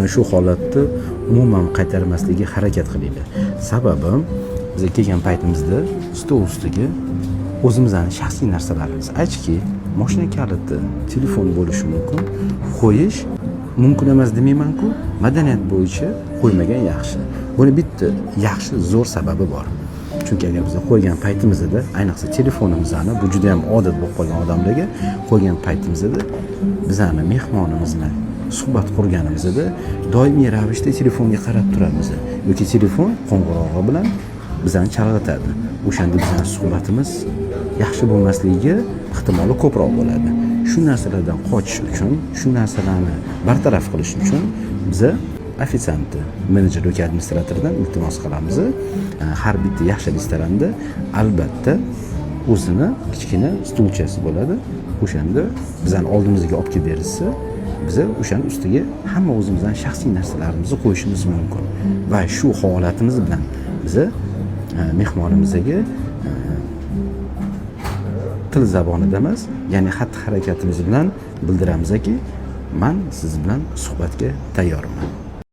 Mana shu holatni umuman qaytarmaslikka harakat qilinglar. Sababi biza kelgan paytimizda stol ustiga o'zimizni shaxsiy narsalarimiz, ochki, moshina kaliti, telefon bo'lishi mumkin, qo'yish mumkin emas demaymanku, madaniyat bo'yicha qo'ymagan yaxshi. Buni bitta yaxshi, zo'r sababi bor. Chunki agar biz qo'ygan paytimizda, ayniqsa telefonimizni, bu juda yam odat bo'lib qolgan odamlarga, qo'ygan paytimizda bizani mehmonimiz bilan suhbat qurganimizda doimiy ravishda telefonga qarab turamiz yoki telefon qo'ng'irog'i bilan bizani chalg'itadi. O'shanda bizani suhbatimiz yaxshi bo'lmasligiga ehtimoli ko'proq bo'ladi. Shu narsalardan qochish uchun, shu narsalarni bartaraf qilish uchun biza ofitsiantni, menejer yoki administratordan iltimos qilamiz. Har bitta yaxshi restoranda albatta o'zini kichkina stulchasi bo'ladi. O'shanda bizani oldimizga olib kelib berishsa, biza o'shani ustiga hamma o'zimizni shaxsiy narsalarimizni qo'yishimiz mumkin va shu holatimiz bilan biza mehmonimizga til zabonida emas, ya'ni xatti harakatimiz bilan bildiramizki, man siz bilan suhbatga tayyorman.